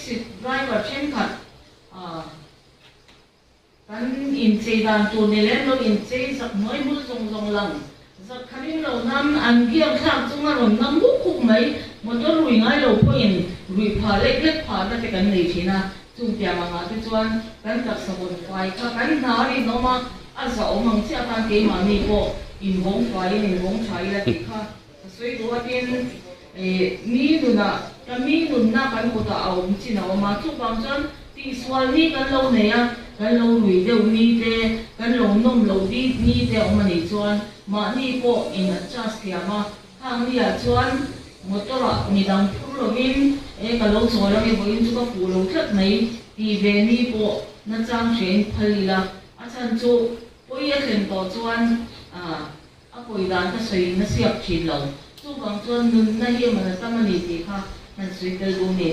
Taxi driver thenkhat kan inchei dan tur ni lem lo inchei zak hnuai hmul zawng zawng lang zak kha ring lo nan an gear thlak chunga rawn nam huk huk mai motor rui ngai lo pawhin ruih phah lek lek phahna te kan nei thin a, chung tiang angah te chuan kan taksa vawn fai kha kan hna a rinawm a, a zahawm ang chiah khan keimahni pawh invawng faiin invawng tha ila tih kha Ka sawi duh a tin, mi nunah, ka mi nunna kan kutah a awm chin a awm a, chuvang chuan tihsual ni kan lo nei a, kan lo rui deuh ni te, kan lo nawm loh bik ni te a awm a nih chuan mahni pawh in adjust thiam a, khang ni ah chuan motor ah midang phur lovin e ka lo chawl ange vawiin chu ka fuh lo tlat mai tih ve ni pawh nachang hrein phal ila, a chhan chu pawi a thlen tawh chuan ah. A pawi dan ka sawi in a siak thin lo. Chuvang chuan nunna hi man a tam a ni tih kha han sawi tel duh ni.